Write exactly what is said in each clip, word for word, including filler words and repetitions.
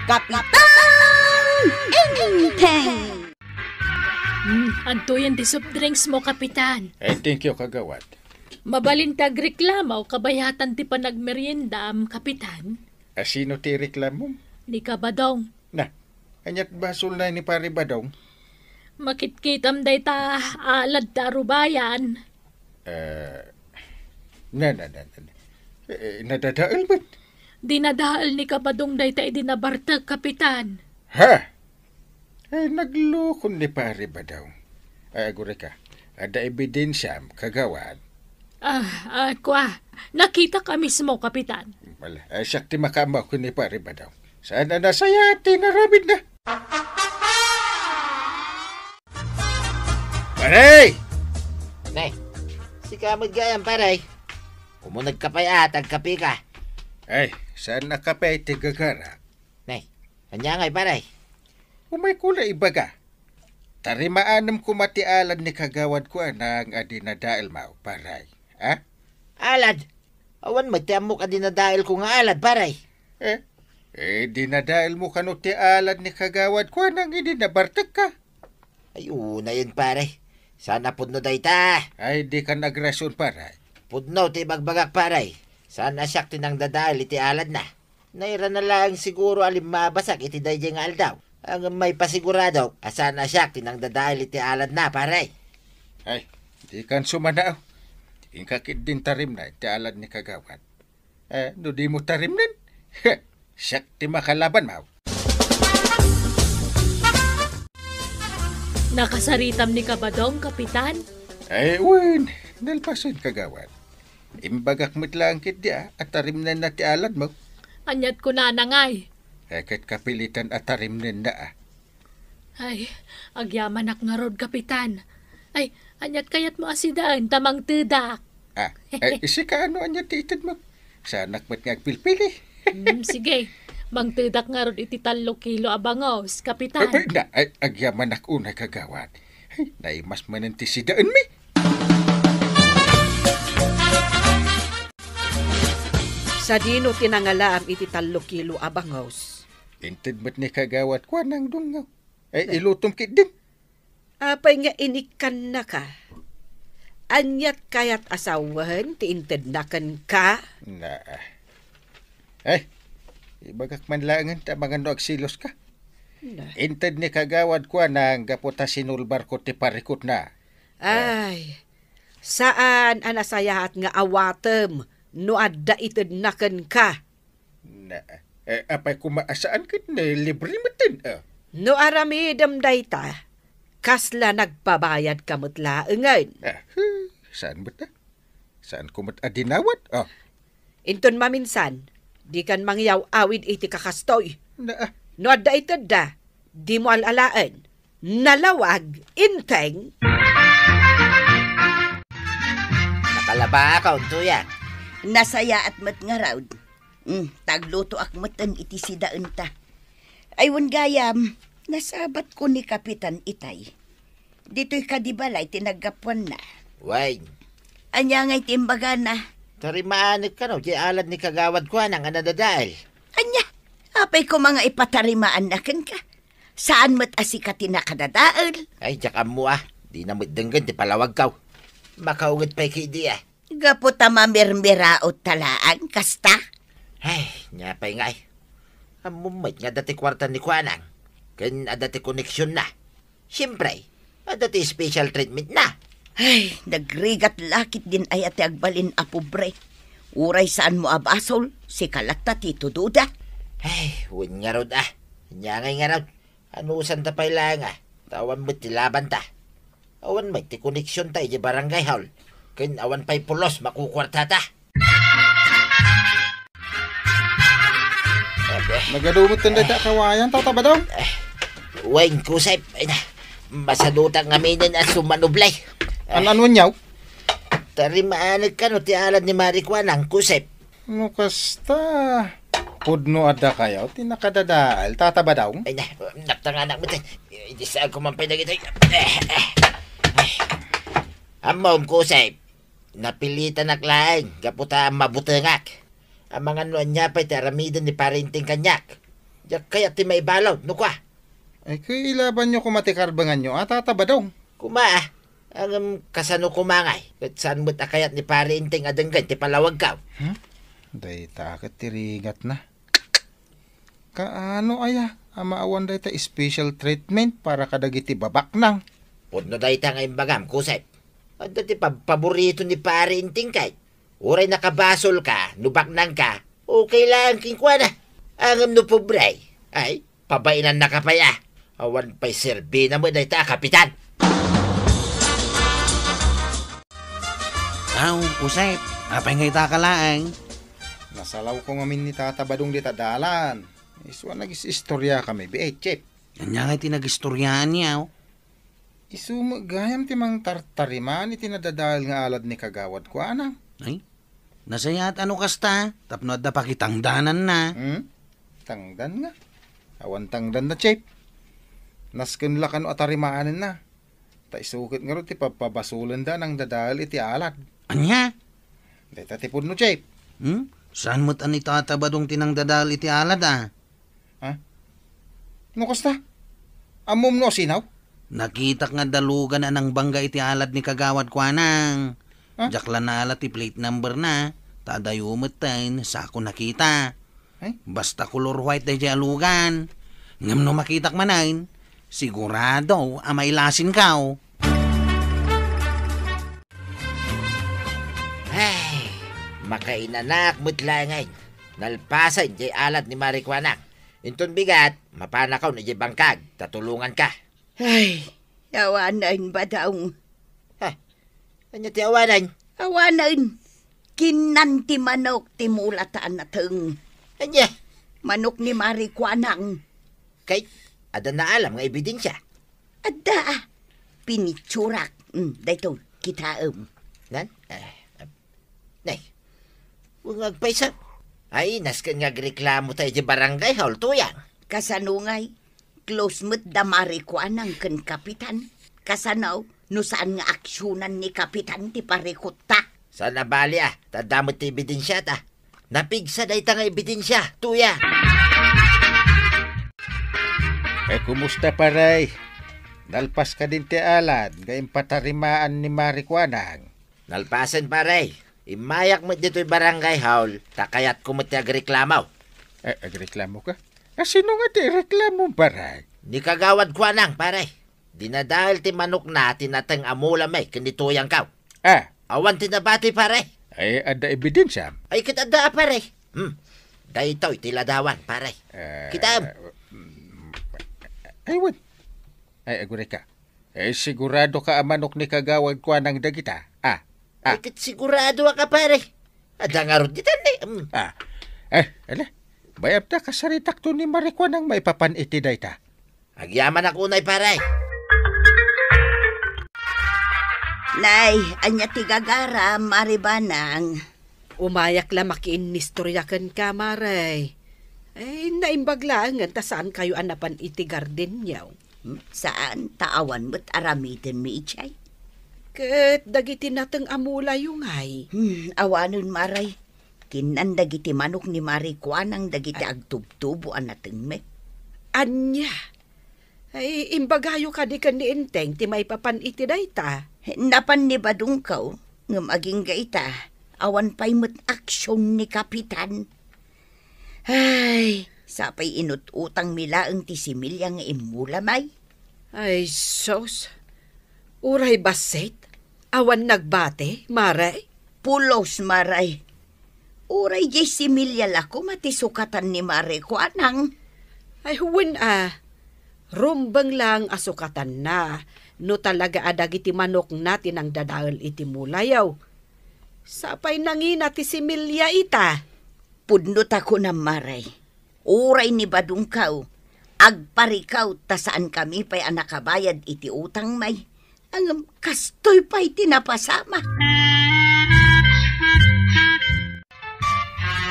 Kapitan Enteng! Hmm, adtoyen ti soft drinks mo, Kapitan. Eh, thank you, Kagawad. Mabalin ti agreklamo, kabayatan ti panagmeriendaam, Kapitan. A, sino ti ireklamom? Ni Kabadong. Na, ania't basolna ni Pare Badong? Makitkitam dayta alad ta arubayan. Eh, na, na, na, na. Eh, nadadael met. Dinadael ni Kabadong dayta idi nabartek, Kapitan. Ha? Eh, naglukon ni Pare Badong. Ay, agurayka. Adda ebidensiam, Kagawad. Ah, ah, kua. Nakitak a mismo, Kapitan. Wala. Ay, siak ti makaammo ken ni Pare Badong. Saan a nasayaat ti inaramidna? Pare! Ne, sika met gayam, pare. Umuneg ka pay a, agkape ka. Ay, saan a kape ti gagarak? Ne, ania ngay, pare? Umayko la ibaga. Tarimaanem koma ti alad ni Kagawad Kuanang a dinadaelmo, pare. Ha? Alad? Awan met ti ammok a dinadaelko nga alad, pare. Eh? Eh, dinadaelmo kano ti alad ni Kagawad Kuanang idi nabartekka? Ay, unayen, pare. Saan a pudno dayta. Ay, dikan agrason, pare. Pudno ti ibagbagak, pare. Saan a siak ti nangdadael iti aladna. Nairana laeng siguro a limmabasak iti daydiay nga aldaw. Ngem maipasiguradok a saan a siak ti nangdadael iti aladna, pare. Ay, dikan sumanao. Inka ketdin tarimna iti alad ni Kagawad. Eh, no dimo tarimnen, siak ti makalabanmo. Nakasaritam ni Kabadong, Kapitan? Ay, wen, nalpasen, Kagawad. Imbagak met laeng ketdi a, a tarimnenna ti aladmo. Ania't kunana ngay? Eh, ket kapilitan a tarimnenna a. Ay, agyamanak ngarud, Kapitan. Ay, ania't kayatmo a sidaen ta mangtedak? Ah, eh, sika, ano ania ti itedmo? Saanak met nga agpilpili. Hmm, sige. Mangtedak ngarud iti tallo kilo a bangos, Kapitan. Ay, ay, na, ay, agyamanak unay, Kagawad. Ay, naimas manen ti sidaenmi. Sadino ti nangalaam iti tallo kilo a bangos? Inted met ni Kagawad Kuanang dungngaw. Ay, ilutom ketdin. Apay nga inikkannaka? Ania't kayat a sawen ti intedna kenka? Na. Ay, ibagak man laengen ta amangan no agseloska. Na. Inted ni Kagawad Kuanang gapu ta sinulbarko ti parikutna. Ay, saan a nasayaat nga awatem no adda itedna kenka. Na, eh, apay koma a saan ket ne libre metten, ah. No aramidem dayta, kasla nagpabayadka met laengen. Ah, huh, saan met, ah? Saanko met a dinawat, ah. Inton maminsan, dikan mangyaw-awid iti kakastoy. Na, ah. No adda itedda, dimo al-alaen. Nalawag, Inteng? Nakalabaak, Untuyan. Nasayaat met ngarud. Mm, taglutoak metten iti sidaenta. Ay, wen gayam, nasabatko ni Kapitan itay. Ditoy kadi balay ti naggapuanna. Wen. Ania ngay ti imbagana? Tarimaanek kano ti alad ni Kagawad Kuanang a nadadael. Ania? Apay koma nga ipatarimaanna kenka? Saan met a sika ti nakadadael? Ay, diak ammo a. Dina met denggen ti palawagko. Makaunget pay ketdi a. Gapu ta mamirmiraot ta laeng, kasta? Ay, nia pay ngay. Ammom met nga adda ti kuarta ni Kuanang. Ken adda ti koneksionna. Siempre, adda ti special treatment na. Ay, nagrigat la ketdin aya ti agbalin a pobre. Uray saanmo a basol, sika latta ti itudoda. Ay, wen ngarud a. Ania ngay ngarud? Anusanta pay laeng a. Ta awan met ti labanta. Awan met ti koneksionta iti barangay hall. Ken awan pay pulos makukuartata. Nagadu met dayta a kawayan, Tata Badong? Wen, Kusep, ay na, masadutak ngaminen a sumanublay. An-, ano niyaw? Tarimaanek kano ti alad ni Mari Kuanang, Kusep? No kasta, pudno adda kayo ti nakadadael, Tata Badong? Ay na, naptanganak met. Iti saag ko man pay dagitoy. Ammom, Kusep. Napilitanak laeng gapu ta mabutengak. Amangan no ania pay ti aramiden ni Pare Inteng kaniak. Diak kayat ti maibalud, no kua. Ay, ket ilabanyo koma ti karbenganyo, a, Tata Badong. Koma, a. Ngem kasano koma ngay? Ket saan met a kayat ni Pare Enteng a denggen ti palawagkaw? Hmm? Dayta ket ti rigatna. Kaano aya a maawan dayta special treatment para kadagiti babaknang? Pudno dayta nga imbagam, Kusep. Adda ti pabpaborito ni Pare Enteng kay. Uray nakabasolka, no baknangka, okay lang kenkuana. Ngem no pobre, ay, pabainannaka pay a. Awan pay serbina met dayta a kapitan. Aw, Kusep, apay nga ita ka laeng? Nasalawko ngamin ni Tata Badong dita dalan. Isu a nagis-istoriakami, biit, Chip. Ania nga iti nagistoriaanyo? Isu met gayam ti mangtartarimaan iti nadadael nga alad ni Kagawad Kuanang. Ay, nasayaat a no kasta, tapno adda pakitangdananna. Hmm? Tangdan nga. Awan tangdanna, Chip. Nasken la kano a tarimaanenna. Ta isu ket ngarud ti pabpabasolenda nangdadael iti alad. Ania? Dayta ti pudno, Chip. Hmm? Saan met a ni Tata Badong ti nangdadael iti alad, a? Ha? No kasta? Ammom no asino? Nakitak nga adda lugan a nangbangga iti alad ni Kagawad Kuanang. Ha? Diak la naala ti plate number na, ta adayo metten, sako nakita. Ay? Basta color white daydiay a lugan. Ngem no makitak manen, sigurado a mailasinkaw. Ay, makainanak met laengen. Nalpasen diay alad ni Mari Kuanang. Inton bigat, mapanakaw idiay bangkag, ta tulonganka. Ay, awanen, Badong. Ha? Ania ti awanen? Awanen. Kinnan ti manok ti mula ta a nateng. Ania? Manok ni Mari Kuanang. Kay, adda naalam nga ebidensia? Adda, a. Pinitsurak. Mm, daytoy, kitaem. Nan? Eh, Nay, wen nga agpayso. Ay, nasken nga agreklamo ta iti barangay hall, Tuyang. Kasano ngay? Close met da Mari Kuanang ken Kapitan. Kasano no saan nga aksionan ni Kapitan ti parikutta? Saan a bali, a, ta adda met ti ebidensiata. Napigsa dayta nga ebidensia, Tuyang. Eh, kumusta, pare? Nalpas kadin ti alad nga impatarimaan ni Mari Kuanang? Nalpasen, pare. Immayak met ditoy barangay hall, ta kayatko met ti agreklamo. Eh, agreklamoka? Asino nga ti ireklamom, pare? Ni Kagawad Kuanang, pare. Dinadael ti manokna ti nateng a mula met ken ni Tuyangko. Ah. Awan ti nabati, pare. Ay, adda ebidensiam? Ay, ket adda, pare. Hmm. Daytoy ti ladawan, pare. Eh, kitaem. Mm, ay, wen. Ay, agurayka. Eh, siguradoka a manok ni Kagawad Kuanang dagita? Ah, ah. Ay, ket siguradoak, pare. Adda ngarud ditan, eh. Mm. Ah. Eh, ala. Bayabta, kasaritakto ni Mari Kuanang maipapan iti dayta. Agyamanak unay, pare. Nay, ania ti gagaram, Mari Banang? Umayak la makiinnistorya kenka, Mare. Ay, naimbag laengen ta saankayo a napan iti gardenyo. Hmm, saan, ta awan met aramidenmi idiay. Ket dagiti nateng a mulayo ngay? Hmm, awanen, Mare. Kinnan dagiti manok ni Mari Kuanang dagiti agtubtubo a natengmi. Ania? Ay, imbagayo kadi ken ni Enteng ti maipapan iti dayta? Napan ni Badongko, ngem agingga ita, awan pay met aksion ni Kapitan. Ay, sapay inut-utangmi laeng ti similya nga immula, may. Ay, sus. Uray bassit, awan nagbati, Mare? Pulos, Mare. Uray diay similya la koma ti sukatan ni Mare Kuanang. Ay, wen a. Rumbeng lang a sukatanna no talaga a dagiti manokna ti nangdadael iti mulayo. Sapay nangina ti similya ita. Pudno ta kunam, Mare. Uray ni Badongko, agparikaw ta saankami pay a nakabayad iti utangmi. Ngem kastoy pay ti napasamak.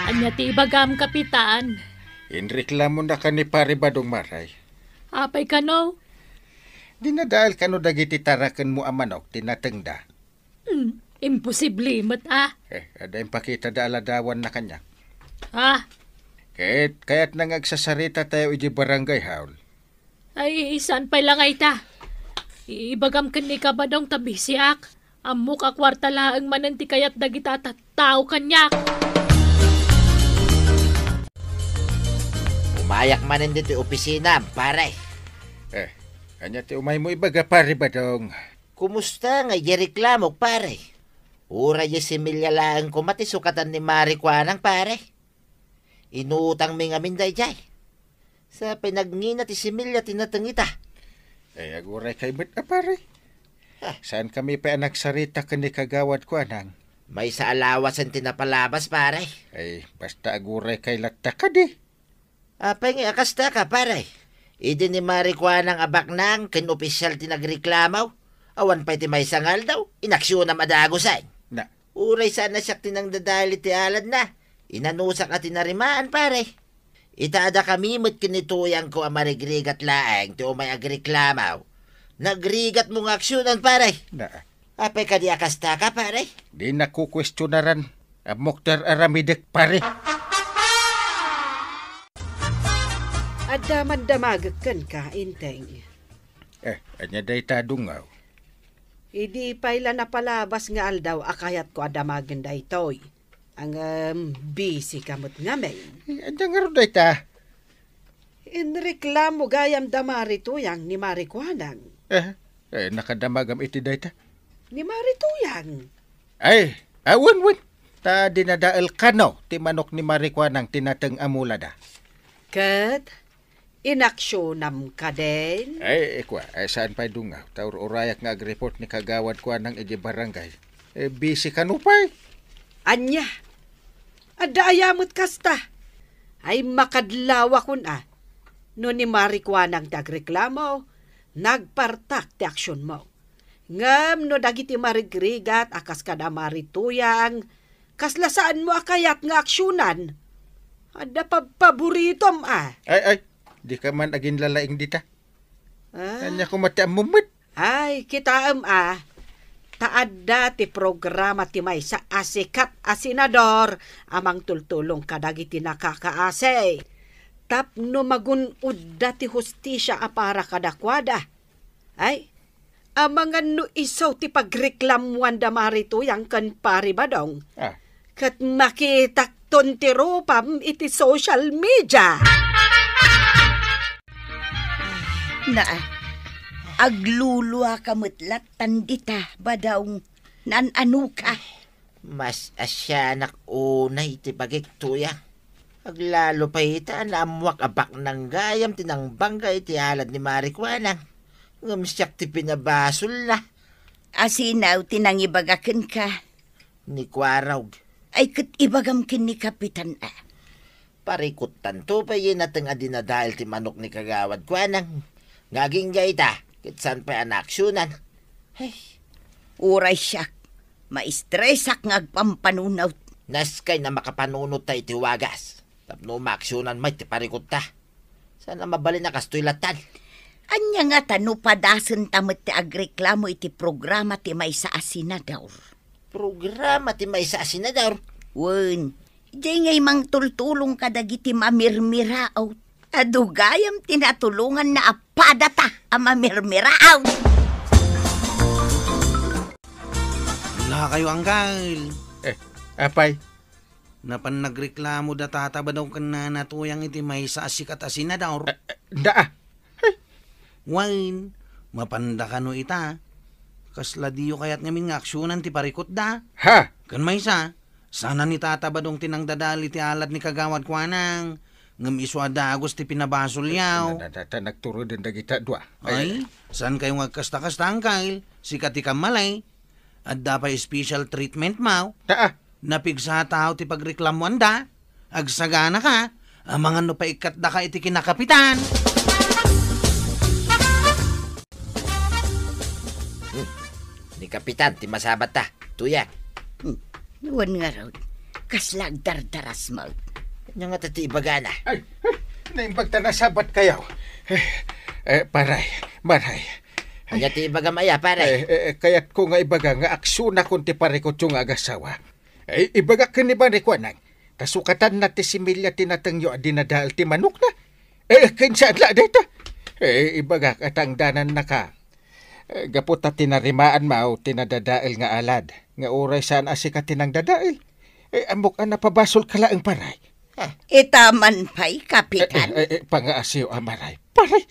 Ania ti ibagam, Kapitan? Inreklamonaka ni Pare Badong, Mare. Apay kano? Dinadael kano dagiti tarakenmo a manok ti natengda. Hmm, imposible met a. Eh, adda impakitada a ladawanna kaniak. Ah, Ket kayatna nga agsasaritatayo idiay barangay hall. Ay, saan pay la nga ita? I-, ibagam ken ni Kabadong ta bisiak. Ammok a kuarta laeng manen ti kayat dagita a tattao kaniak. Umayak manen ditoy opisinam, pare. Eh, ania ti umaymo ibaga, pare Badong? Kumusta nga idiay reklamok, pare? Uray diay similya laeng koma ti sukatan ni Mari Kuanang, pare. Inutangmi ngamin daydiay. Sa pay nagngina ti similya ti nateng ita. Eh, aguray kay met a, pare. Ha? Saan kami pay a nagsarita ken ni Kagawad Kuanang? Maysa a lawasen ti napalabas, pare. Ay, basta aguray kay latta kadi. Apay nga kasta ka, pare? Idi ni Mari Kuanang a baknang ken opisial ti nagreklamo, awan pay ti maysa nga aldaw, inaksionam a dagusen. Na, Uray saan a siak ti nangdadael iti aladna. Inanusak a tinarimaan, pare. Ita a dakami met ken ni Tuyangko a marigrigat laeng ti umay agreklamo. Nagrigatmo nga aksionan, pare. Na. Apay kadi a kasta ka, pare? Di nakukuestionaran. Ammok ti ar-aramidek, pare. Adda mandamagek kenka, Inteng. Eh, ania dayta, Dungaw? Idi pay la napalabas nga aldaw a kayatko a damagen daytoy. Ngem, busy ka met ngamin. Eh, ania ngarud dayta? Inreklamo gayam da Mari Tuyang ni Mari Kuanang. Eh, eh, nakadamagam iti dayta? Ni Mari Tuyang. Ay, awan, wen. Ta dinadael kano ti manok ni Mari Kuanang ti nateng a mulada. Ket inaksionam kadin? Ay, ikua, ay, saan pay Dungaw? Ta ur-urayak nga agreport ni Kagawad Kuanang idiay barangay. Eh, busy kano pay? Ania? Adda aya met kasta? Ay, makadlawakon a. No ni Mari Kuanang ti agreklamo, nagpartak ti aksionmo. Ngem no dagiti marigrigat a kas kada Mari Tuyang, kasla saanmo a kayat nga aksionan? Adda pabpaboritom a. Ay, ay, dika man aginlalaing dita. Ah. Ania koma ti ammom met? Ay, kitaem a, ta adda ti programa ti maysa a sikat a senador a mangtultulong kadagiti nakakaasi tapno magun-odda ti hustisia a para kadakuada. Ay, amangan no isu ti pagreklamuan da Mari Tuyang ken Pari Badong. Ah. Ket makitakton ti rupam iti social media. Na, agluluaka met lattan dita, Badong. Naan-ano ka? Mas asianak unay ti bagik, Tuyang. Aglalo pay ita a naammoak a baknang gayam ti nangbangga iti alad ni Mari Kuanang. Ngem siak ti pinabasolna. Asinaw ti nangibaga kenka? Ni Kuarog. Ay, ket ibagam ken ni Kapitan a. Parikuttanto pay diay nateng a dinadael ti manok ni Kagawad Kuanang. Nga agingga ita, ket saan pay a naaksionan. Ay. Uray siak, maistresak nga agpampanunot. Naskay na makapanunot ta iti wagas. Tapno maaksionan met ti parikutta. Saan a mabalin a kastoy lattan. Ania ngata no padasenta met ti agreklamo iti programa ti maysa a senador? Programa ti maysa a senador? Wen, diay ngay mangtultulong kadagiti mamirmiraot. Adu gayam ti natulonganna a padata a mamirmiraot. Lakay, Angkel. Eh, apay? Napan nagreklamo da Tata Badong ken Nana Tuyang iti maysa a sikat a senador. Eh, eh, da, ah. Hey. Wen, mapanda kano ita? Kasla diyo kayat ngamin nga aksionan ti parikutda? Ha? Ken maysa, saan a ni Tata Badong ti nangdadael iti alad ni Kagawad Kuanang, ngem isu a dagus ti pinabasolyaw. Na, na, na, ta nagturuden dagita dua. Ay, saan kayo nga agkasta-kasta, Angkel? Sika ti kammalay. Adda pay special treatment maw? Ta, ah. Napigsa a tao ti pagreklamuanda. Agsagana ka, amangan no paikkatda ka iti kinakapitan. Hmm. Ni Kapitan ti masabatta, Tuyang. Hmm. Wen ngarud, kasla agdardarasmo. Ania ngata ti ibagana? Ay, ay, naimbag ta nasabat kayo. Eh, eh, paray, maray. Ania ti ibagam aya, pare? Eh, eh, eh, kayatko nga ibaga nga aksionakon ti parikutyo nga agasawa. Eh, ibagak ken ni Mari Kuanang, Asukatanna ti similya ti natengyo a dinadael ti manokna. Eh, ken saan la dayta? Eh, ibagak a tangdanannaka. Eh, gapu ta tinarimaanmo ti nadadael nga alad, nga uray saan a sika ti nangdadael. Eh, ammok a napabasolka laeng, paray. Ah. Ita man pay, Kapitan. Eh, eh, eh, eh, pangaasiw, amaray. Paray,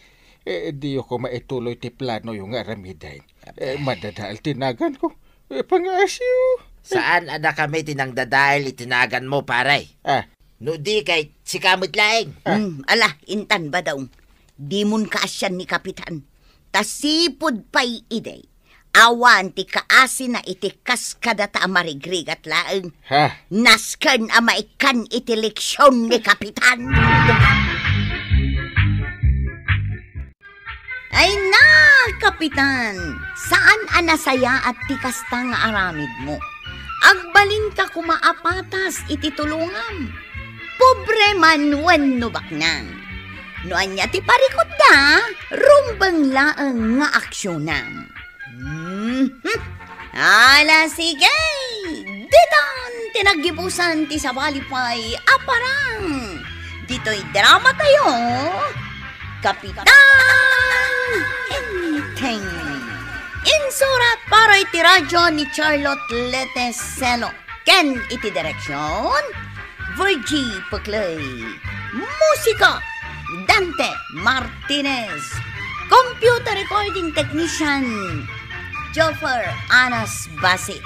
eh, diyo ko maituloy ti planoyo nga aramiden. Eh, madadael ti naganko. Eh, pangaasiw. Saan a dakami ti nangdadael iti naganmo, paray? Ah. No di ket, sika met laeng. Ah. Hmm, ala, intan, Badong. Dimon kaasian ni Kapitan. Ta sipud pay idi, awan ti kaasina iti kas kadata a marigrigat laeng. Ha? Nasken a maikkan iti leksion ni Kapitan. Ay na, Kapitan! Saan a nasayaat ti kasta nga aramidmo. Agbalinka koma a patas iti tulongam. Pobre man wenno baknang. No ania ti parikutda, rumbeng laeng nga aksionam. Mhm. Ala, sige! Ditan ti naggibusan ti sabali pay a parang. Ditoy drama tayo, Kapitan Enteng. Insurat para iti radyo ni Charlotte Leteselo. Ken iti direksyon, Virgie Peclay. Musika, Dante Martinez. Computer recording technician, Joffer Anas Basi.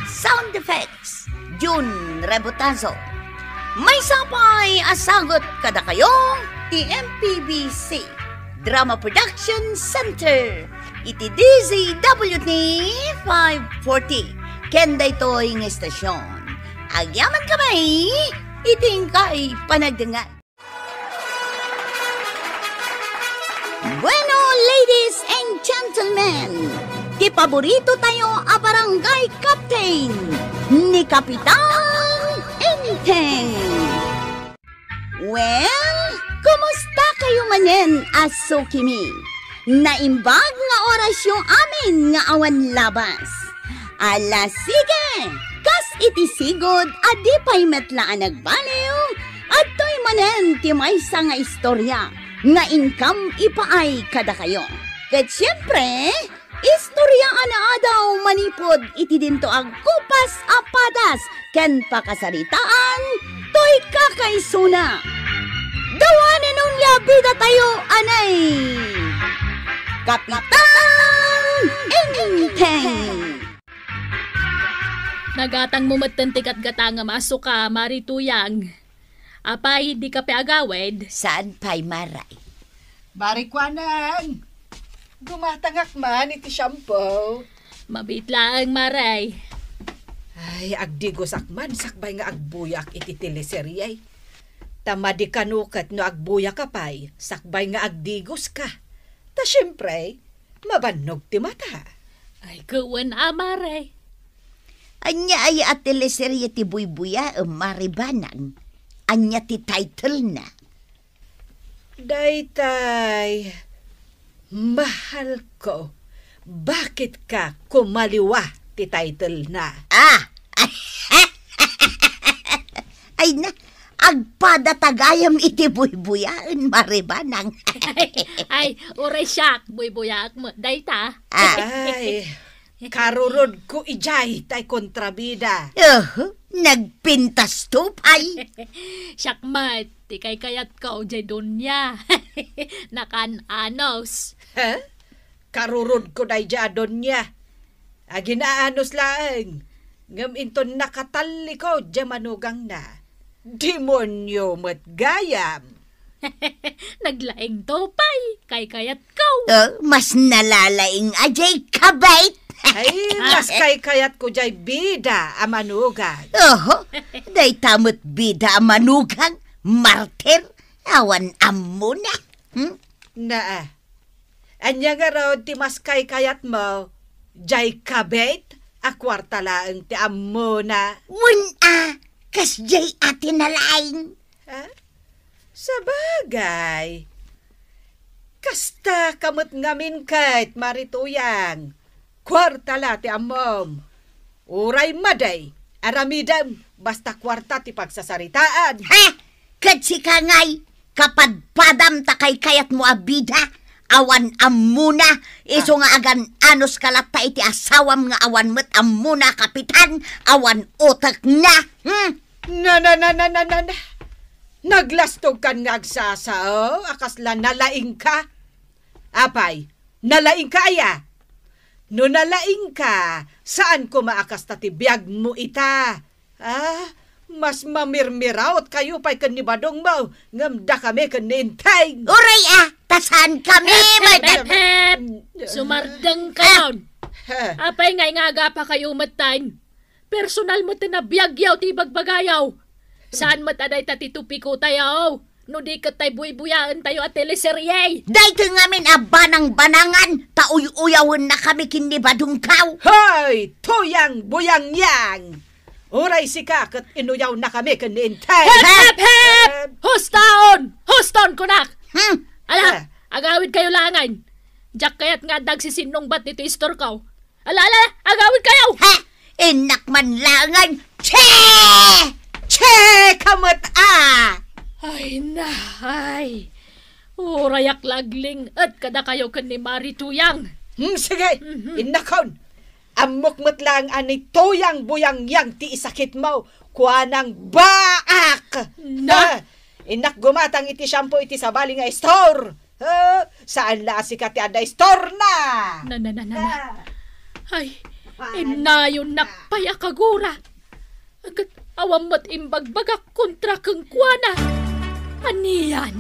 Sound effects, Jun Rebotazo. Maysa pay a sagut kadakayo ti M P B C Drama Production Center iti D Z W T five forty. Ken daytoy nga estasyon, agyaman kami iti inkay panagdengngeg. Bueno, ladies and gentlemen, ti paborito tayo a barangay captain, ni Kapitan Enteng. Well, kumusta kayo manen a sukimi? Naimbag nga orasyo amin nga awan labas. Ala, sige! Kas iti sigud a di pay met la a nagbaliw, adtoy manen ti maysa nga istorya nga inkam ipaay kadakayo. Ket siempre, istorya a naadaw manipud iti dinto agkupas a padas ken pakasaritaan toy kakaisuna. Dawanen onia bida tayo, anay! Kapitan Enteng! Nagatangmo metten ti gatgatangam a suka, Mari Tuyang. Apay, dika pay agawid? Saan pay, Maray? Mari Kuanang, gumatangak man iti shampoo. Mabiit laeng, Maray. Ay, agdigosak man sakbay nga agbuyak iti teleserye. Ta madi kano ket no agbuyak ka pay, sakbay nga agdigoska. Ta siempre, mabannog ti mata. Ay, wen a, Maray. Ania aya a teleserye ti buybuyaem, Mari Banang? Ania ti title-na? Daytay, Mahalko, Bakit Ka Kumaliwa ti title-na. Ah! Ay na, agpada ta gayam iti buybuyaen, Mari Banang. Ay, uray siak, buybuyaek met dayta. Ah. Ay, karurodko idiay tay kontrabida. Oho, nagpintas to pay. Siak met, ti kaykayatko, diay Doña. Nakan-anos. Ha? Karurodko daydiay a Doña. Aginaanos laeng, ngem inton nakatalliko diay manugangna. Demonio met gayam. Naglaing to pay, kaykayatko. Oh, mas nalalaing a diay kabait. Ay, mas kaykayatko diay bida a manugang. Oho, dayta met bida a manugang, martir, awan ammona. Hmm? Naa, ania ngarud ti mas kaykayatmo, diay kabit a kuarta laeng ti ammona? Wen a, kasdiay a ti nalaing. Ha? Sabagay, kasta ka met ngamin ket, Mari Tuyang. Kuarta la ti ammom. Uray madi, aramidem. Basta kuarta ti pagsasaritaan. Ha? Ket sika ngay, kapadpadam ta kaykayatmo a bida, awan ammona, isu nga agan-anos ka latta iti asawam nga awan met ammona a kapitan, awan utekna. Hmm? Na, na, na, na, na, na, na. Naglastogkan nga agsasao, a kasla nalaingka. Apay, nalaingka aya? No nalaingka, saan koma a kasta ti biagmo ita. Ah, mas mamirmiraot kayo pay ken ni Badongmo, ngem dakami ken ni Enteng. Uray, ah, ta saan kami, Hep, hep, Madam? Hep, hep! Sumardeng kayon. Ah. Apay ngay nga agapa kayo metten? Personal met ti nabiagyaw ti ibagbagayaw. Saan met a dayta ti topiko tayo? No di ket tay buybuyaentayo a teleserye. Daytoy ngamin a banang-banangan, ta uy-uyawenna kami ken ni Badongtaw. Hoy, Tuyang Buyangyang! Uray sika ket inuyawna kami ken ni Enteng. Hep, hep, hep! Hep! Hustaon! Hustaon kunak! Hmm. Ala, Ah. agawid kayo langan. Diak kayat nga adda agsisinnungbat ditoy istorko. Ala, ala, agawid kayo! Ha? Innak man langan! Che! Che ka met, ah! Ay, nahay! Urayak lagling-et kadakayo ken ni Mari Tuyang. Hmm, sige, Mhm. innakon. Ammok met lang a ni Tuyang Buyangyang ti isakitmo, kuanang baak! Na? Ah, innak gumatang iti shampoo iti sabali nga store. Ah, saan la a sika ti adda store na? Na, na, na, na, na. Ah. Ay, Paano innayon ka? Nakpay a kagura. Ket awan met imbagbagak kontra kenkuana. Anian?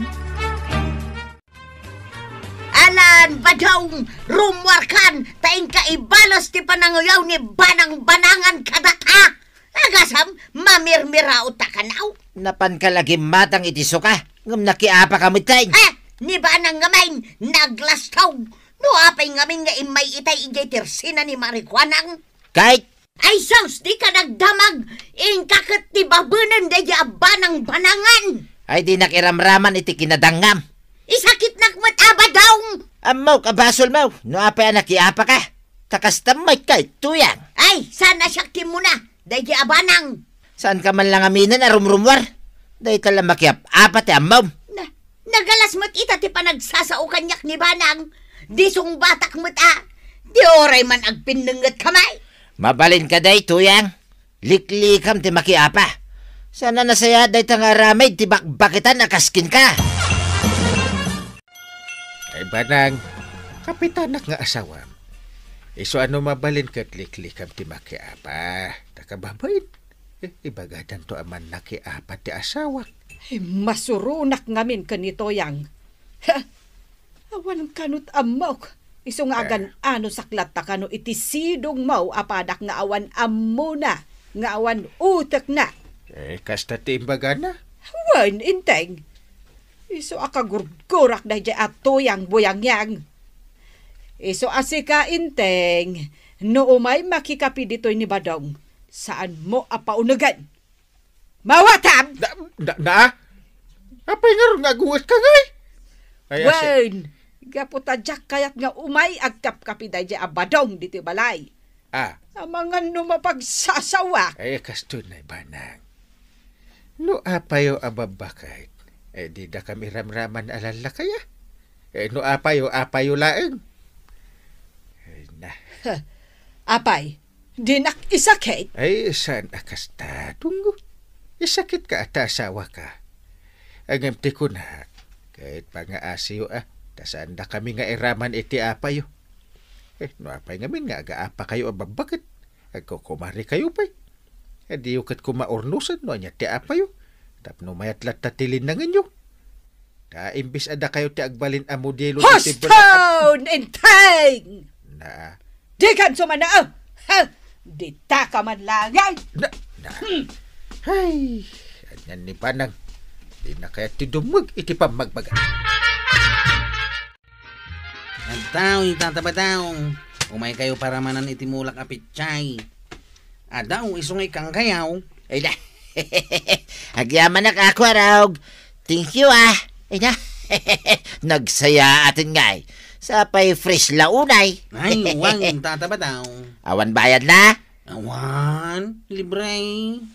Alan, Badong, rummuarkan, ta inka ibalos ti pananguyaw ni Banang-Banangan kadata. Agasam, mamirmiraot ta kanaw. Napanka la gimmatang iti suka, ngem nakiapaka metten. Ah, ni Banang ngamin, naglastog. No apay ngamin nga immay itay idiay tersina ni Marikuanang? Kay Ay sus, dika nagdamag! Inka ket ti babenen daydi a Banang-Banangan! Ay, dinak iramraman iti kinadangngam. Isakitnak met a Badong! Ammok a basolmo, no apay a nakiapaka. Ta kasta met kay Tuyang. Ay, saan a siak ti muna, daydi a Banang? Saanka man la ngaminen a rumrummuar? Dayta la makiap-apa ti ammom. Na, nagalas met ita ti panagsasao kaniak ni Banang. Di sungbatak met a. Di uray man agpinnengetka may. Mabalinka daytoy, Tuyang. Liklikam ti makiapa. Saan a nasayaat dayta nga aramid ti bakbakitan a kas kenka. Ay, Banang, kapitanak nga asawam. Isu a no mabalin ket liklikam ti makiapa. Ta kababain, eh, ibagadanto a mannakiapa ti asawak. Ay, masuronak ngamin ken ni Tuyang. Ha? Awan kanut ammok. Isu nga Eh. agan-anosak latta kano iti sidongmo a padak nga awan ammona, nga awan utekna. Eh, kasta ti imbagana? Wen, Enteng. Isu a kagurgurak daydiay a Tuyang Buyangyang. Isu a sika, Enteng, no umay makikapi ditoy ni Badong, saanmo a paunegen. Mawatam! Na, na, na? Apay ngarud nga agungetka ngay? Ay, asi- Wen, gapu ta diak kayat nga umay agkapkapi daydiay a Badong ditoy balay. Ah. Amangan no mapagsasawak. Ay, kastoy na, Banang. No apayo a babbaket, eh, di dakam iramraman a lallakaya. Eh, no apayo, apayo laeng. Ay, na. Huh. Apay, dinak isakit? Ay, saan a kasta, Dunggo? Isakitka a ta asawaka. Ngem ti kunak, ket pangaasiyo a, ta saandakami nga iraman iti apayo. Eh, no apay ngamin nga agaapakayo a babbaket, agkukumarekayo pay. Eh, diyo ket koma urnosen no ania ti apayo, tapno mayat latta ti linnangenyo. Ta imbes a dakayo ti agbalin a modelo iti Huston! Enteng! Na. Dikan sumana, oh! Ha? Ditaka man langay! Na, na. Hmm. Hay, anian ni Banang. Di na kayat ti dumeg iti pammagbaga. Adtoy, Tata Badong. Umay kayo paramanan iti mulak a pechay. Adaw, isu nga ikkan kayaw. Ay na. Agyamanak a, Kuarog. Thank you, ah. Ay na. Nagsayaaten ngay. Sapay fresh la unay. Ay, wen, Tata Badong. Awan bayad la? Awan, libre.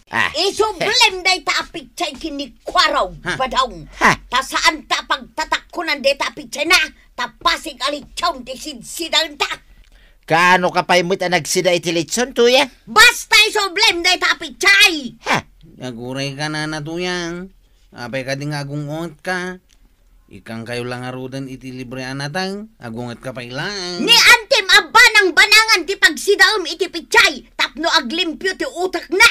Ah. Isublem dayta a pitsay ken ni Kuarog, Ha? Badong. Ha? Ta saanta pagtatakkunan dayta a pitsay na, ta pasig a litson ti sidsidaenta. Kaano ka pay met a nagsida iti litson, Tuyang? Basta isublem dayta a pitsay! Ha? Aguray ka, Nana Tuyang. Apay kadi nga agung-unget ka? Ikkankayo la ngaruden iti libre a nateng, agunget ka pay laeng. Ni antim a banang-banangan ti pagsidaem iti pitsay tapno aglimpio ti utekna.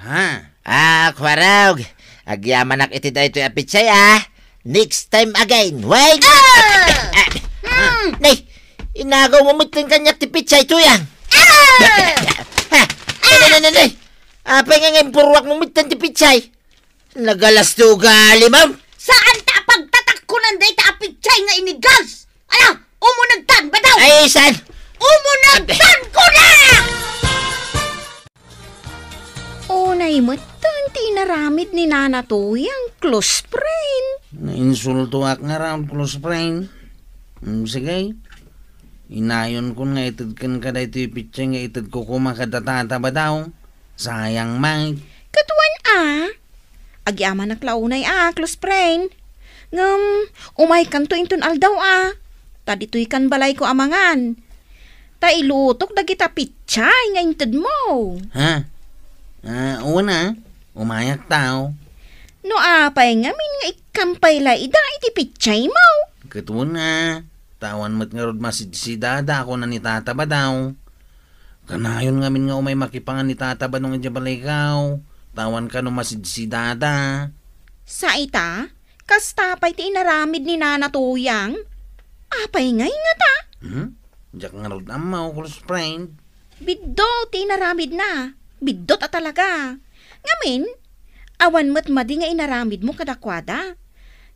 Ha? Ah, Kuarog, agyamanak iti daytoy a pitsay, ah. Next time again, wait! Ah! Ah! Hmm. Nay, inagaw mo metten kaniak ti pitsay, Tuyang. Ah! Ha? Nay, nay, nay, nay, nay. Apay nga nga impurwak mo metten ti pitsay? Nagalasto ugali, ma'am. Saanta a pagtatakkunan dayta a pitsay nga inigas? Ala, umunegtan, Badong! Ay, saan? Umunegtan, kuna! Unay metten ti inaramid ni Nana Tuyang, close friend. Nainsultoak ngarud, close friend. Mm, sige. Inayonko nga ited kenka daytoy pitsay nga itedko koma kada tata, Badong. Sayang met. Ket wen a, agyamanak la unay a, close friend. Ngem, umaykanto inton aldaw a. Ta ditoykan balayko a mangan. Ta ilutok dagita pitsay nga intedmo. Ha? Ah, wen a, umayak ta. No apay ngamin nga ikkan pay la ida iti pitsaymo? Ket wen a, ta awan met ngarud masidsidada, kuna ni Tata Badong. Kanayon ngamin nga umay makipangan ni Tata Badong idiay balayko, ta awan kano masidsidada. Sa ita, kasta pay ti inaramid ni Nana Tuyang? Apay ngay ngata? Hmm? Diak ngarud ammo, close friend. Biddut ti inaramidna. Biddut a talaga. Ngamin, awan met madi nga inaramidmo kadakuada.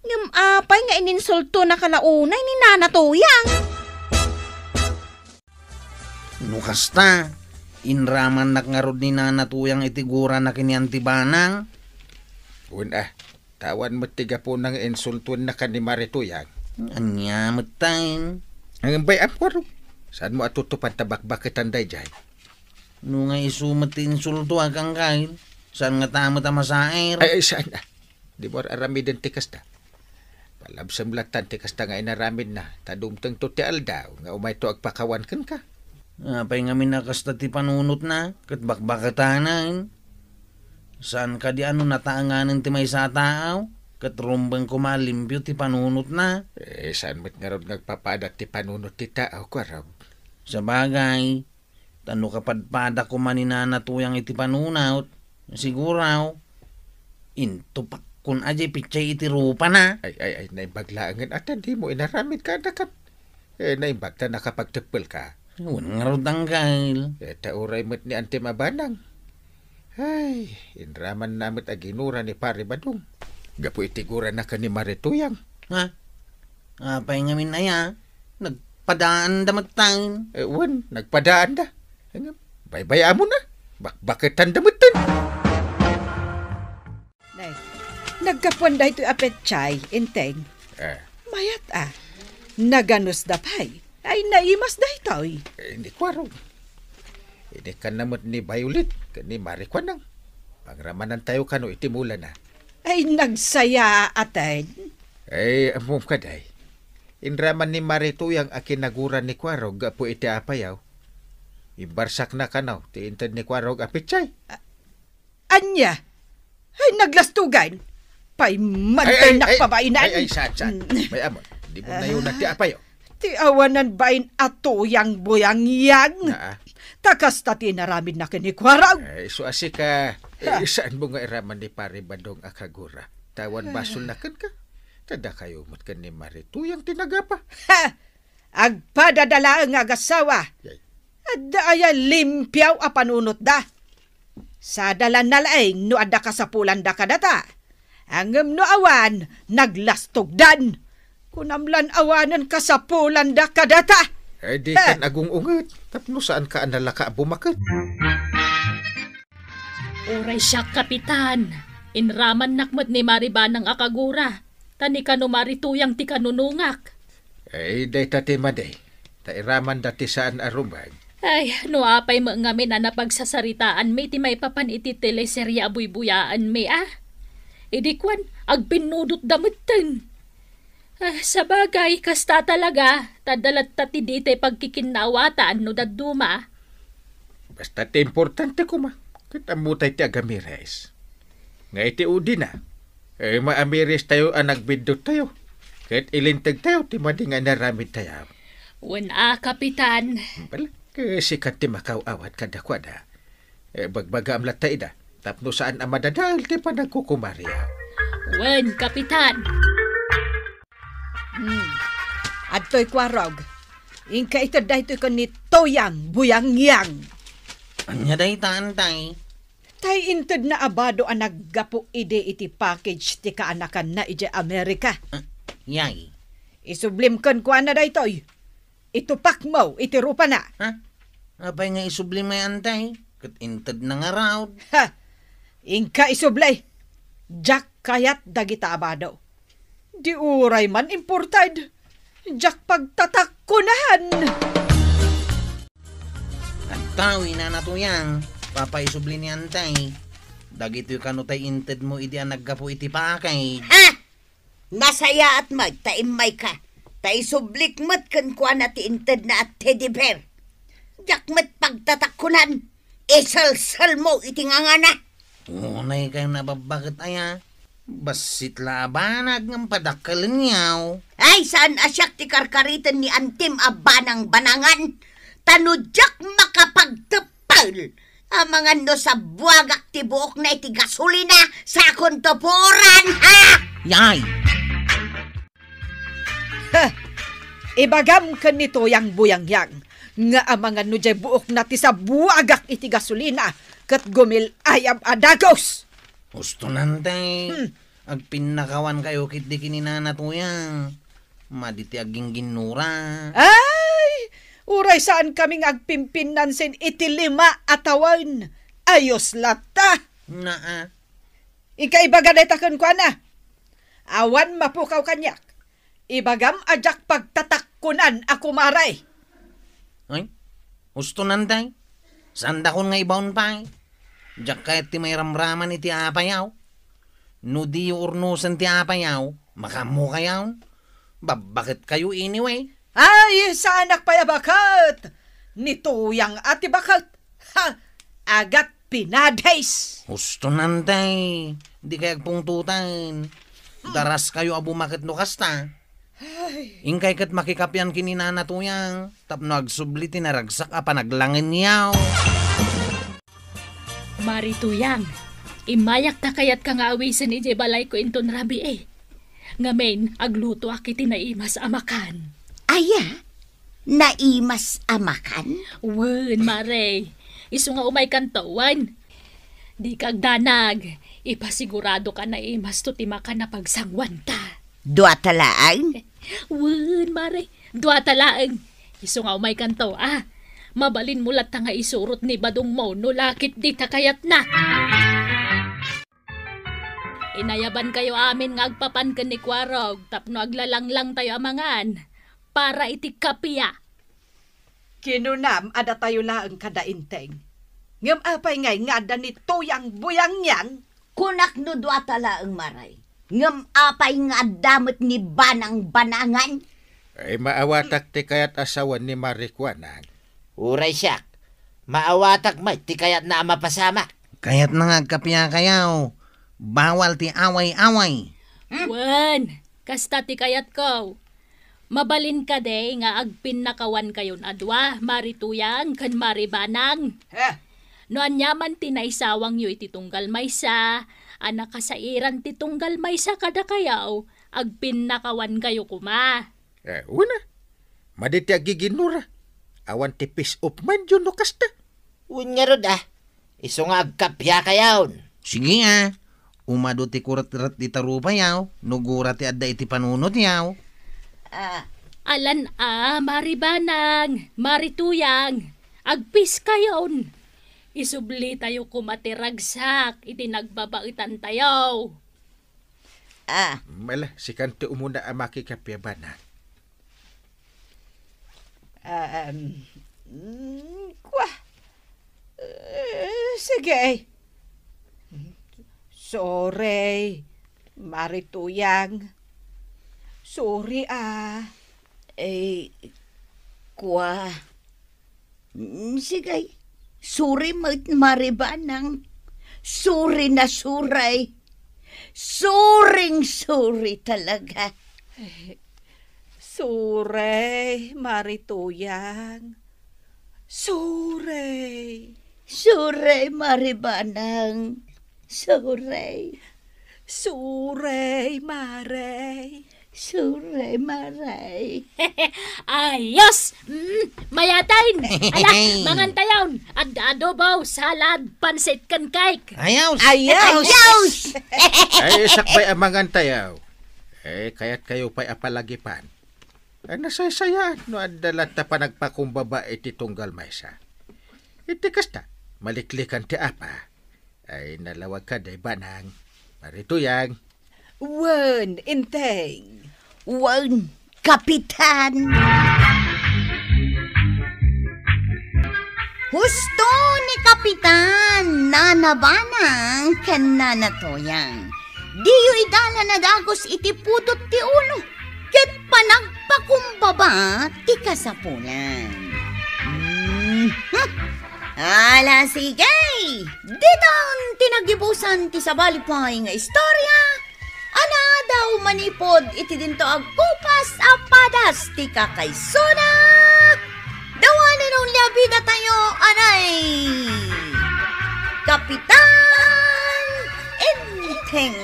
Ngem apay nga ininsultonaka la unay ni Nana Tuyang? No kasta, inramannak ngarud ni Nana Tuyang iti gurana ken ni Anti Banang? Wen a, ta awan met ti gapuna nga insultuennaka ni Mari Tuyang. Ania met tayen? Ngem bay-am, Kuarog. Saanmo a tutupan ta bakbaketan daydiay? No nga isu met ti insultoak, Angkel, saan ngata met a masaer? Ay, ay, saan a? Dimo ar-aramiden ti kasta. Palabsem lattan ti kasta nga inaramidna, ta dumtengto ti aldaw nga umayto agpakawan kenka. Apay ngamin a kasta ti panunotna, ket bakbaketanen? Saan kadi a no nataenganen ti maysa a taaw, ket rumbeng koma a limpio ti panunotna? Eh, saan met ngarud nga agpapadat ti panunot ti taaw, Kuarog? Sabagay, ta no kapadpada koma ni Nana Tuyang iti panunot, siguro, intupakkon a diay pitsay iti rupana. Ay, ay, ay, naimbag laengen a ta dimo inaramid kadakan. Eh, naimbag ta nakapagteppelka. Wen ngarud, Angkel. Eh, ta uray met ni Anti Banang. Ay, inramanna met a ginura ni Pari Badong. Gapu iti gurana ken ni Mari Tuyang. Ha? Apay ngamin aya? Nagpadaanda met tayen. Eh, wen, nagpadaanda. Ngem, baybay-amon a. Bakbaketanda metten. Nay, naggapuan daytoy a petsay, Enteng. Eh. Mayat a. Naganusda pay. Ay, naimas daytoy. Eh, ni Kuarog. Inikkanna met ni Violet ken ni Mari Kuanang. Pangramanantayo kano iti mulana. Ay, nagsayaat, Ted. Ay, ammom kadi. Inraman ni Mari Tuyang a kinagura ni Kuarog gapu iti apayaw. Imbarsakna kano ti inted ni Kuarog a petsay. A-, ania? Ay, naglastugan. Pay, ay, ay, ay, nagpabainan. Ay, ay, saan, saan? Mm. Bay-amon, dimo nayuna ti apayaw. Ti awanan bain a tuyang buyang yan. Naa. Ta kasta ti inaramidna ken ni Kuarog. Ay, isu a sika, eh, saanmo nga iraman ni Pari Badong a kagura? Ta awan basolna kenka. Ta dakayo met ken ni Mari Tuyang ti nagapa. Ha! Agpadada laeng nga agassawa. Yay. Adda aya limpiaw a panunotda? Sada la nalaing no adda kasapulanda kadata. Ngem no awan, naglastogdan. Kunam lan awanen kasapulanda kadata. Eh, di kan agung-unget, tapno saanka a nalaka a bumaket. Uray siak, Kapitan, inramannak met ni Mari Banang a kagura, ta ni kano Mari Tuyang ti kanunungak. Eh, dayta ti madi, ta iramanda ti saan a rumbeng. Ay, no apay met ngamin a napagsasaritaanmi ti maipapan iti teleserye a buybuyaenmi, a? Idi kuan, agpinnudotda metten. Ah, sabagay, kasta talaga, ta adda latta ti ditay pagkikinnaawatan no dadduma. Basta ti importante koma, ket ammotay ti agamiris. Nga iti udina, eh, maamiris tayo a nagbiddottayo, ket ilintegtayo ti madi nga inaramidtayo. Wen a, Kapitan. Bala, ket sika ti makaw-awat kadakuada. Eh, bagbagaam latta ida, tapno saan a madadael ti panagkukumariam. Wen, Kapitan. Hmm. Adtoy, Kuarog. Inka ited daytoy ken ni Toyang Buyangyang. Ania dayta, Antay? Tay intedna a bado a naggapu idi iti package ti kaanakanna idiay Amerika. Ah, yay. Isublim kenkuana daytoy. Itupakmo iti rupana. Ha? Apay nga isubli met, Antay? Ket intedna ngarud. Ha! Inka isubli. Diak kayat dagita a bado. Di uray man imported. Diak pagtatakkunan. Adtoy, Nana Toyang, papaisubli ni Antay. Dagitoy kano tay intedmo idi a naggapu iti package. Ha? Nasayaat met ta immayka, ta isublik met kenkuana ti intedna a teddy bear. Diak met pagtatakkunan, iselselmo iti ngangana. Unay kayo nababbaket aya. Bassit la a banag ngem padakkelenyo. Ay, saan a siak ti karkariten ni antim a banang-banangan? Ta no diak makapagteppel, amangan no sabuagak ti buokna iti gasolina, sakonto puran, ha? Yay! Ha! Ibagam ken ni Toyang Buyangyang nga amangan no diay buokna ti sabuagak iti gasolina ket gumil-ayab a dagus. Husto, Nantay. Hmm. Agpinnakawan kayo ketdi ken ni Nana Toyang. Madi ti aggingginnura. Ay! Uray saan kami nga agpimpinnan sin iti lima a tawen. Ayos latta. Naa. Inka ibaga dayta kenkuana. Awan mapukaw kaniak. Ibagam a diak pagtatakkunan a kumare. Ay, husto, Nantay. Saandakon nga ibaon pay. Diak kayat ti mairamraman iti apayaw. No diyo urnosen ti apayaw, makaammo kayon. Babbaket kayo anyway. Ay, saanak pay a baket. Ni Toyang a ti baket. Ha! Agat pinadis! Husto, Nantay. Di kay agpungtotan. Daras kayo a bumaket no kasta. Ay. Inkay ket makikapian ken ni Nana Toyang tapno agsubli ti naragsak a panaglangenyaw. Mari Toyang, immayak ta kayatka nga awisen idiay balayko inton rabii. Ngamin, aglutoak iti naimas a makan. Aya? Naimas a makan? Wen, Mare. Isu nga umaykanto, wen. Dika agdanag. Ipasiguradoka a naimasto ti makan a pagsanguanta. Dua ta laeng? Wen, Mare. Dua ta laeng. Isu nga umaykanto, a. Mabalinmo latta nga isurot ni badongmo no la ketdi ta kayatna. Inayabankayo amin nga agpapan ken ni Kuarog tapno aglalanglangtayo a mangan para iti kapia. Kinunam a datayo laeng kada Enteng. Ngem apay ngay nga adda ni Toyang Buyangyang? Kunak no dua ta laeng, Maray. Ngem apay nga adda met ni Banang Banangan? Ay, maawatak ti kayat a sawen ni Mari Kuanang. Uray siak, maawatak met ti kayatna a mapasamak. Kayatna nga agkapiakayaw. Bawal ti away-away. Hmm? Wen, kasta ti kayatko. Mabalin kadi nga agpinnakawankayon a dua, Mari Tuyang ken Mari Banang? Heh. No aniaman ti naisawangyo iti tunggal maysa, a nakasairan ti tunggal maysa kadakayo, agpinnakawankayo koma. Eh, una, madi ti aggiginnura. Awan ti peace of mind yo no kasta. Wen ngarud, a. Isu nga agkapiakayon. Sige, a. Umadu ti kuretret dita rupayaw, no gura ti adda iti panunotyaw. A. Alan a, Mari Banang, Mari Tuyang, agpiskayon. Isublitayo koma ti ragsak iti nagbabaetantayo. A. Mala, sikan ti umuna a makikapia, Banang. Um, Mm, kwa. Eh, sige. Sorry, Mari Tuyang. Sorry, ah. Eh, kwa. Mm, sige. Sorry met, Mari Banang. Sorry na sorry. Sorring sorry talaga. Eh, sorry, Mari Tuyang. Sorry. Sorry, Mari Banang. Sorry. Sorry, Mari. Sorry, Mari. Ayos! Mm, mayaten! Ala, mangan tayon! Ad-, adobo, salad, pansit, ken cake! Ayos! Ayos! Ayos! Ay, sakbay a mangan tayo. Eh, kayat kayo pa'y apalagipan. Ay, nasaysayan no adda latta panagpakumbaba iti tunggal maysa. Iti kasta, maliklikan ti apa. Ay, nalawag ka, day Banang. Mari Tuyang. Wen, Enteng. Wen, Kapitan. Husto ni Kapitan, Nana Banang, ken Nana Tuyang. Diyo idalan a dagus iti pudot ti ulo, ket panagpakumbaba ti kasapulan. Mhm. Ala, sige! Ditan ti nagibusan ti sabali pay nga istorya, a naadaw manipud iti dinto agkupas a padas ti kakaisuna. Dawanen ulia bida tayo, anay! Kapitan Enteng.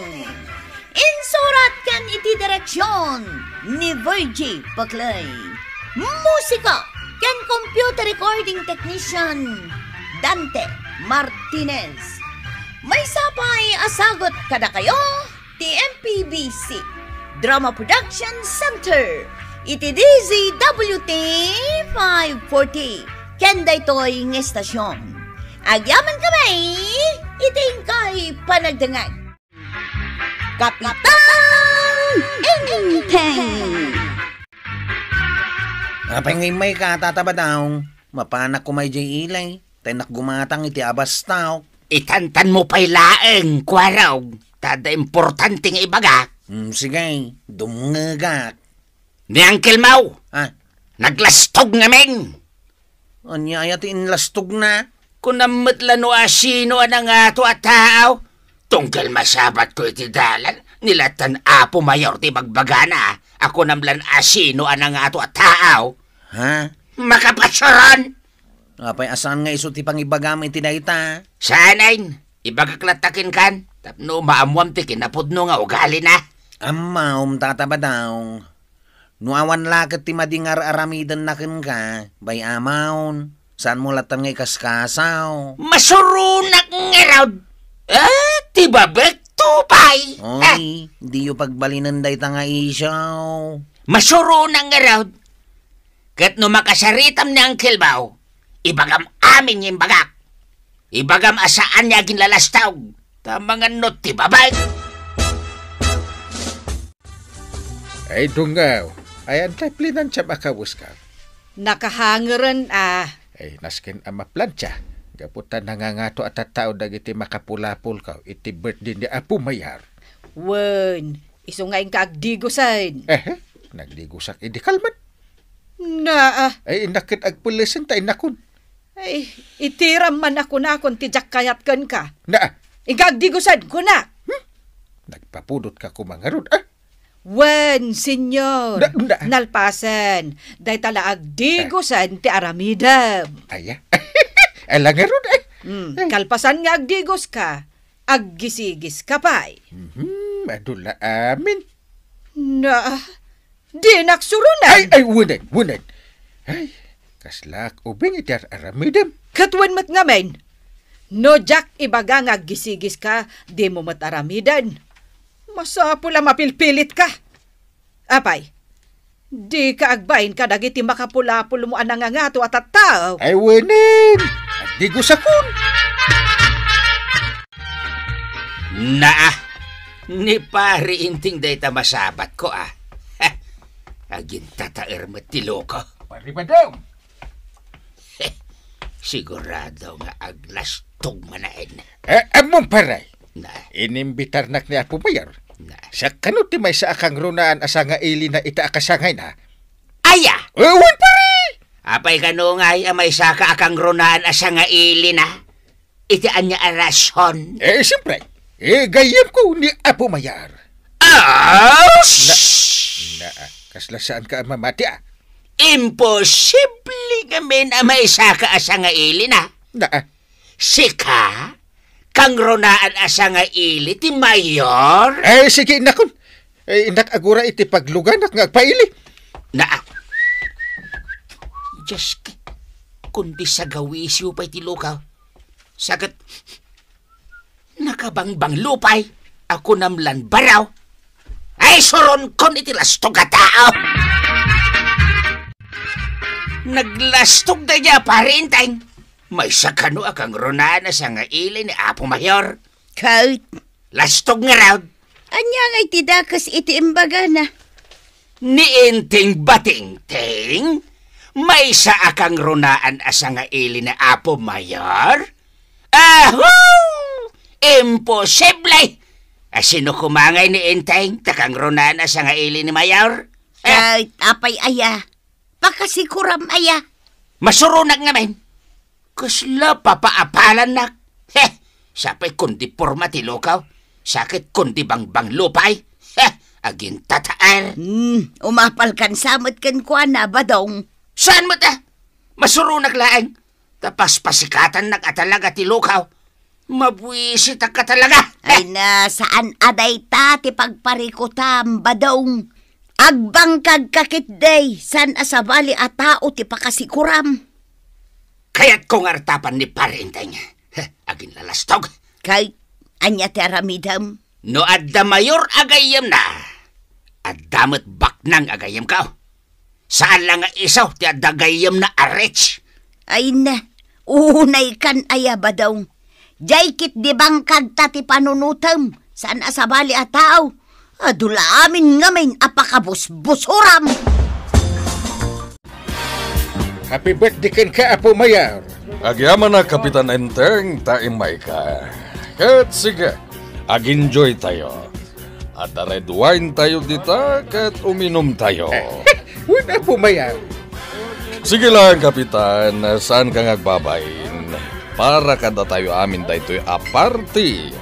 Insurat ken iti direksion ni Virgie Paclay. Musika ken computer recording technician, Dante Martinez. Maysa pay a sagut kadakayo ti M P B C Drama Production Center iti D Z W T five forty ken daytoy nga estasion. Agyaman kami iti inkay panagdengngeg. Kapitan Enteng! Apay nga immayka, Tata Badong? Mapanak koma idiay ili, ta innak gumatang iti abastok. Itantanmo pay laeng, Kuarog, ta adda importante nga ibagak. Hmm, sige, dumngegak. Ni Uncle Mau, ah, naglastog ngamin. Ania aya ti inlastogna? Kunam met la no asino a nangato a tao. Tunggal masabatko iti dalan, ni latta ni Apo Mayor ti bagbagana a kunam la no asino a nangato a tao. Ha? Makapasuron! Apay a saan nga isu ti pangibagam iti dayta? Saanen, ibagak latta kenka, tapno maammuam ti kinapudno nga ugalina. Ammom, Tata Badong. No awan la ket ti madi nga ar-aramidenna kenka, bay-amon, saanmo latta nga ikaskasaw. Masuronak ngarud! Ah, ti babekto pay! Oy, ah, diyo pagbalinen dayta nga isyu. Masuronak ngarud! Ket no makasaritam ni Uncle Bao, ibagam amin nga imbagak. Ibagam a saan nga aginlalastog, ta mangan no ti babay. Ay, dungaw. Ay, anta plinansam a kaweska? Nakahangeren, ah. Ay, nasken a maplansa. Gapu ta nangangato a tattao dagiti makapulapulko iti birthday ni Apo Mayar. Wen, isu nga inka agdigusen. Eh, nagdigusak idi kalman. Naa. Ay, innak ket agpellesen ta innakon. Ay, itiram man a kunakon ti diak kayat kenka. Naa. Inka agdigusen, kunak. Hmm? Nagpapudot ka koma ngarud, ah? Wen, senyor. Na, na. Nalpasen, dayta la agdigusen ti aramidem. Aya? Ala ngarud, eh. Hmm, eh, kalpasan nga agdigos ka, aggisigis ka pay. Mhm, adu la amin. Na, dinak suronen. Ay, ay, wen, wen. Ay, kaslaak ubing iti ar-aramidem. Ket wen met ngamin, no diak ibaga nga aggisigis ka, dimo met aramiden. Masapul a mapilpilit ka. Apay, dika agbain kadagiti makapulapulmo a nangangato a tattao? Ay, wenen! Agdigusakon! Naa, ni Pari Inting dayta masabatko, ah. Agintataer met ti loko. Pari Badong! Sigurado nga aglastog manen. Eh, ammom, pare. Na. Inimbitarnak ni Apo Mayor. Na. Siak kano ti maysa a kangrunaan a sangailina ita a kasangayna. Aya! Eh, wen, pare! Apay kano ngay a maysaka a kangrunaan a sangailina? Iti ania a rason? Eh, siyempre. Eh, gayyemko ni Apo Mayor. Ah! Na, na, kasla saanka a mamati, ah. Imposible ngamin a maysaka a sangailina. Na, ah. Sika? Kangrunaan a sangaili ti mayor? Eh, sige, innakon. Eh, innak agura iti pagluganak nga agpaili. Na, ah. Diyos, kundi sagawisiw pay ti lukaw. Saket, nakabangbanglo pay a kunam lan baraw. Ay, suronkon iti lastog a tao! Naglastog daydiay a Pari Enteng. Maysa kano a kangrunaan a sangaili ni Apo Mayor? Ket? Lastog ngarud. Ania ngay ti dakes iti imbagana? Ni Enteng Batingting? Maysa a kangrunaan a sangaili ni Apo Mayor? Ahu! Imposible! A, sino koma ngay ni Enteng ta kangrunaan a sangaili ni Mayor? Eh? Ay, apay aya? Pakasikuram aya? Masuronak ngamin. Kasla papaapalannak. Heh! Sapay kundi porma ti lukaw. Saket kundi bangbanglo pay. Heh! Agintataer. Hmm, umapalkan sa met kenkuana, Badong. Saan met, ah? Masuronak laeng. Ta paspasikatannak a talaga ti lukaw. Mabuisitak ka talaga. Ay na, saan a dayta ti pagparikutam, Badong. Agbangkagka ketdi, saan a sabali a tao ti pakasikuram. Kayatko nga artapan ni Pari Enteng. Heh, aginlalastog. Kay, ania ti aramidem? No adda mayor a gayyemna, adda met baknang a gayyemko. Saan la nga isu ti adda gayyemna a rich. Ay na, unaykan aya, Badong. Diay ketdi bangkagta ti panunotem, saan a sabali a tao. Adu la amin ngamin a pakabusbusuram. Happy birthday kenka, Apo Mayor. Agyamanak, Kapitan Enteng, ta immayka. Ket sige, ag-enjoy tayo. Adda red wine tayo dita, ket uminom tayo. Wen, Apo Mayor. Sige lang, Kapitan, saanka nga agbabain. Para kadatayo amin daytoy a party.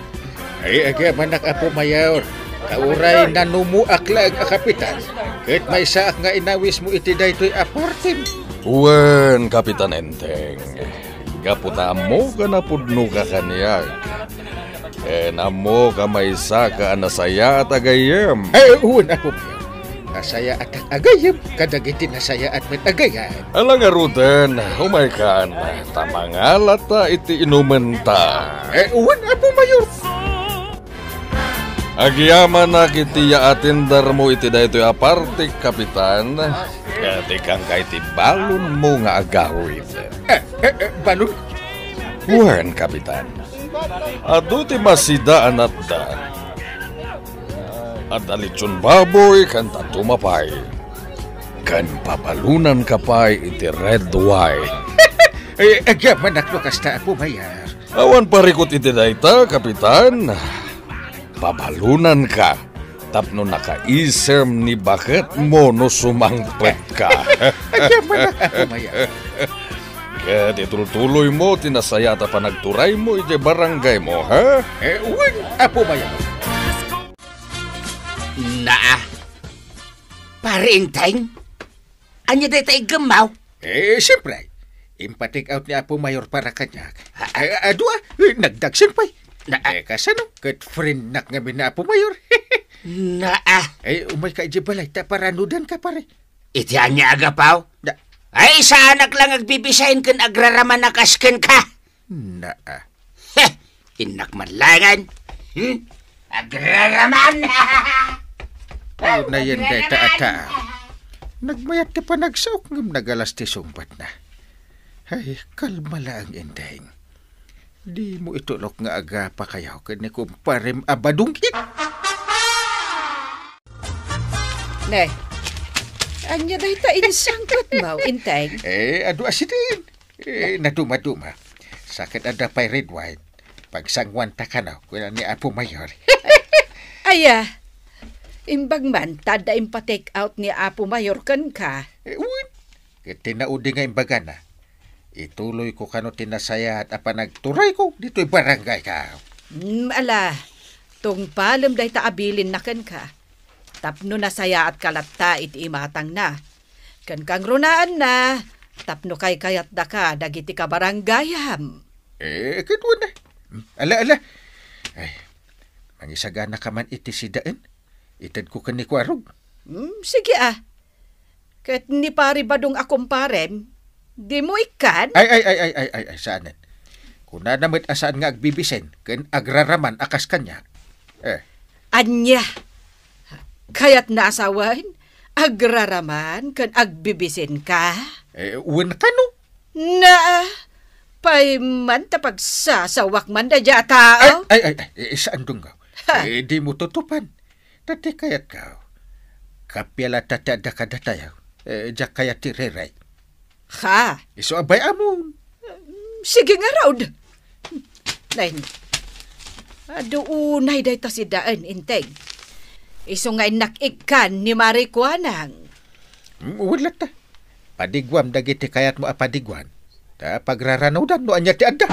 Ay, agyamanak, Apo Mayor. Ta uray nanumoak laeng a kapitan, ket maysaak nga inawismo iti daytoy a party. Wen, Kapitan Enteng, gapu ta ammok a napudnoka kaniak, ken ammok a maysaka a nasayaat a gayyem. Ay, wen, Apo Mayor. Nasayaatak a gayyem kadagiti nasayaat met a gayyem. Ala ngaruden, umaykan, ta mangalata iti inumenta. Eh, wen, Apo Mayor. Agyamanak iti yaatendarmo iti daytoy a party, Kapitan. Ket ikanka iti balonmo nga agawid. Eh, eh, eh, balon? Wen, Kapitan. Adu ti masida a natda. Adda litson baboy ken dadduma pay. Ken pabalonanka pay iti red wine. Eh, agyamanak no kasta, Apo Mayor. Awan parikut iti dayta, Kapitan. Pabalonanka tapno nakaisem ni baketmo no sumangpetka. Agyamanak, Apo Mayor. Ket itultuloymo ti nasayaat a panagturaymo idiay barangaymo, ha? Eh, wen, Apo Mayor. Naa, Pari Enteng? Ania dayta iggemmaw? Eh, siyempre. Impatik out ni Apo Mayor para kaniak. Ha? Eh, adu, ah, eh, nagdagsen pay. Na, ah. Eh, kasano? Ket friendnak ngamin ni Apo Mayor. Naa. Eh, umayka idiay balay, ta paranudanka, pare. Iti ania a gapu? Na. Ay, saanak lang agbibisain ken agraraman a kas kenka. Naa. Heh! Innak man laengen. Hmm? Agraraman! Unayen dayta a tao. Nagmayat ti panagsaok ngem nagalas ti sungbatna. Ay, kalma laeng, Enteng. Dimo itulok nga agapakayo ken ni kumparem a Badong. Ne, ania dayta insangpetmo, Enteng? Eh, adu a sidin. Eh, nadumaduma. Sa ket adda pay red wine. Pagsanguanta kano, kuna ni Apo Mayor. Aya, imbag man, ta adda impa-take out ni Apo Mayor kenka. Eh, wen. Ket ti naudi nga imbagana, ituloyko kano ti nasayaat a panagturayko ditoy barangayko. Mm, ala, tungpalem dayta a bilinna kenka. Tapno nasayaatka latta iti imatangna. Ken kangrunaanna, tapno kaykayatdaka dagiti kabarangayam. Eh, ket wen, eh. Ala, ala. Ay, mangisaganaka man iti sidaen. Itedko ken ni Kuarog. Hmm, sige, ah. Ket ni Pari Badong a kumparem, dimo ikkan? Ay, ay, ay, ay, ay, ay, ay, saanen. Kunana met a saan nga agbibisen ken agraraman a kas kaniak. Eh. Ania? Kayatna a sawen? Agraraman ken agbibisinka? Eh, wen kano? Naa, pay man ta pagsasawak man daydiay a tao? Ay, ay, ay, ay, eh, saan, Dunggaw? Ha? Eh, dimo tutupan. Ta ti kayatko, kapiala ta ti adda kadatayo, eh, diak kayat ti rerek. Ha? Isu a bay-amon. Sige ngarud. Nay, adu unay dayta sidaen, Integ. Isu nga innak ikkan ni Marikuanang. Mm, wen latta. Padiguam dagiti kayatmo a padiguan. Ta pagraranudan no ania ti adda.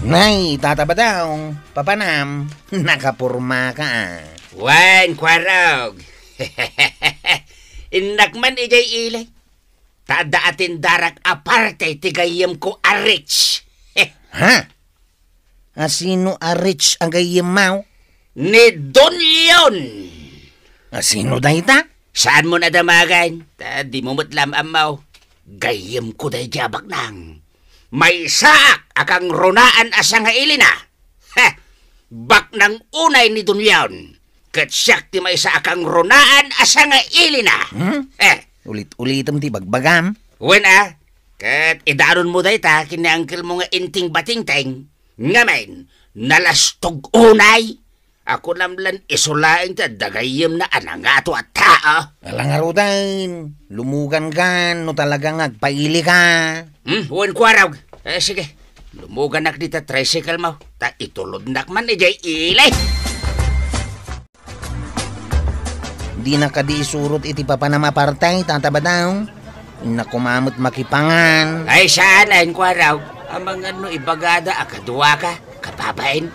Nay, Tata Badong, papanam, nakapormaka, ah. Wen, Kuarog. Innak man idiay ili. Ta adda a tindarak a parte ti gayyemko a rich. Ha? A sino a rich a gayyemmo? Ni Don Leon. A sino dayta? Saanmo a damagen, ta dimo met la am-ammo. Gayyemko daydiay a baknang. Maysaak a kangrunaan a sangailina. Ha! Baknang unay ni Don Leon. Ket siak ti maysa a kangrunaan a sangailina. Hmm? Eh. Ulit-ulitem ti bagbagam. Wen a, ket idaronmo dayta ken ni angkelmo nga Inting Batingteng. Ngamin, nalastog unay. Kunam lan isu laeng ti adda gayyemna a nangato a tao. Ala ngaruden, lumugankan no talaga nga agpailika. Hmm, wen, Kuarog. Eh, sige. Lumuganak dita tricycle mo, ta itulodnak man idiay ili. Dina kadi isurot iti papanam a parte, Tata Badong. Innak koma met makipangan. Ay, saan, Kuarog. Amangan no ibagada a kaduaka, kababain.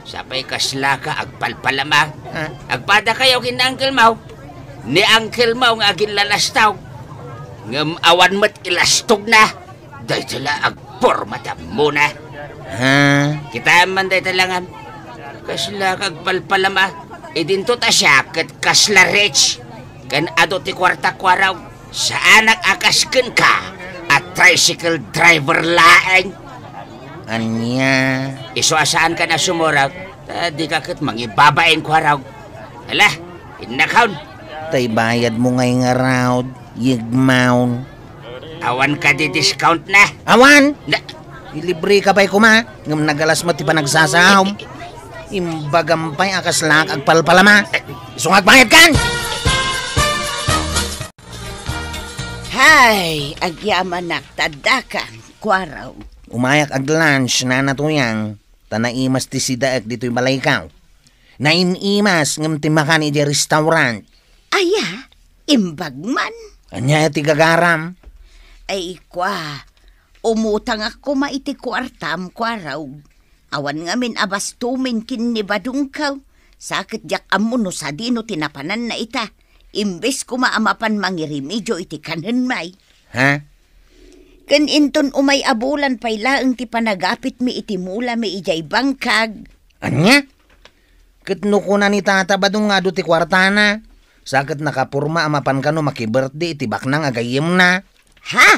Sapay kaslaka agpalpalama. Ha? Agpadakayo ken ni Uncle Mau. Ni Uncle Mau nga aginlalastog. Ngem awan met ilastogna. Dayta la agporma ti ammona. Ha? Kitaem man dayta langam. Kaslaka agpalpalama. Idinto ta siak ket kasla rich. Ken adu ti kuarta, Kuarog. Saanak a kas kenka a tricycle driver laeng. Ania? Isu a saankan a sumurot, ta dika ket mangibabain, Kuarog. Ala, innakon. Ta ibayadmo ngay ngarud, yegmon. Awan kadi discount na? Awan! Na- Ilibreka pay koma, ngem nagalas met ti panagsasaom. Imbagam pay a kaslak agpalpalama. Isu nga agbayadkan! Hay, agyamanak ta addakan, Kuarog. Umayak ag-lunch, Nana Tuyang, ta naimas ti sidaek ditoy balayko. Nain-imas ngem ti makan idiay restaurant. Aya, imbag man. Ania ti gagaram? Ay, kua, umutangak koma iti kuartam, Kuarog. Awan ngamin a bastomen ken ni Badongko. Sa ket diak ammo no sadino ti napananna ita. Imbes koma a mapan mangiremedio iti kanenmi. Ha? Ken inton umay a bulan pay laeng ti panagapitmi iti mulami idiay bangkag. Ania? Ket no kuna ni Tata Badong nga adu ti kuartana, sa ket nakaporma a mapan kano makibirthday iti baknang a gayyemna. Ha?